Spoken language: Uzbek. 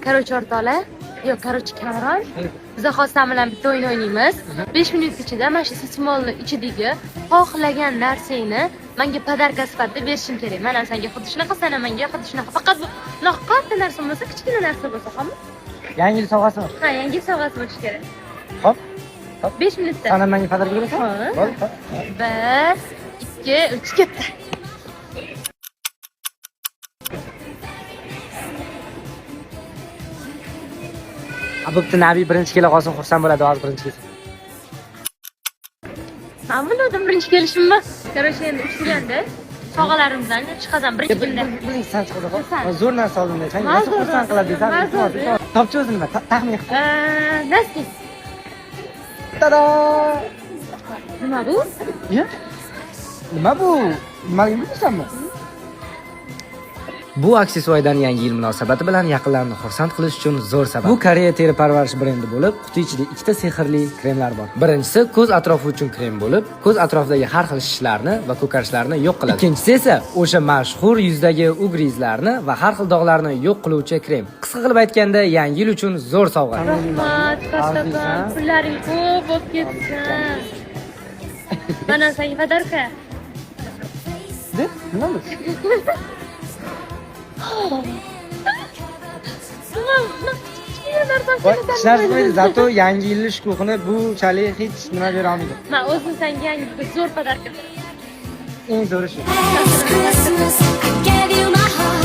Короче, o'rtoqlar, yo'q, короче, Kamron, biza hozir san bilan bitta o'yin o'ynaymiz. 5 minut ichida mana shu City Mallni ichidagi xohlagan narsangni menga подарка sifatida berishing kerak. Man ham senga xuddi shunaqa, san ham menga xuddi shunaqa. Faqat bu bunaqa katta narsa bo'lmasa, kichkina narsa bo'lsa, xo'pmi? Yangi yil sovg'asimi? Ha, yangi yil sovg'asi bo'lishi kerak. Xo'p. 5 minutda. San ham menga подарка berasan? Ha. Bo'ldi, xo'p. 1, 2, 3, ketdi. Ha, bo'pti, Nabi birinchi kela qolsin, xursand bo'ladi hozir birinchi kelsa. Man bilmadim birinchi kelishimmi. Короче, endi 3 deganda sovg'alarimizdan chiqasan birinchi kunda. Birinchi san chiqasan. San. Zo'r narsa oldim desang, Ma rosa zo'r xursand qiladi narsa, desam, ma iltimos, zo'r. iltimos. Topchi o'zi nima? Taxmin qil. Носки. Tada! Nima bu? Ya? Nima bu? Nimaligini bilmaysanmi? Bu aksessuardan Yangi yil munosabati bilan yaqinlarni xursand qilish uchun zo'r sabab. Bu Koreya teri parvarish brendi bo'lib, quti ichida ikkita sehrli kremlar bor. Birinchisi ko'z atrofi uchun krem bo'lib, ko'z atrofidagi har xil shishlarni va ko'karishlarni yo'q qiladi. Ikkinchisi esa o'sha mashhur yuzdagi угри izlarni va har xil dog'larni yo'q qiluvchi krem. Qisqa qilib aytganda, Yangi yil uchun zo'r sovg'a. Rahmat, kattakon. Pullaring ko'p bo'lib ketsin. Mana senga подарка. De, nima bu? Nima? Nima kichkina narsa Voy, hech narsa qilmaydi. Зато Yangi yilni shukuhini bunchalik hech nima bera olmaydi. Man o'zim senga yangi bir zo'r подарка. Eng zo'ri shu. Last Christmas, I gave you my heart.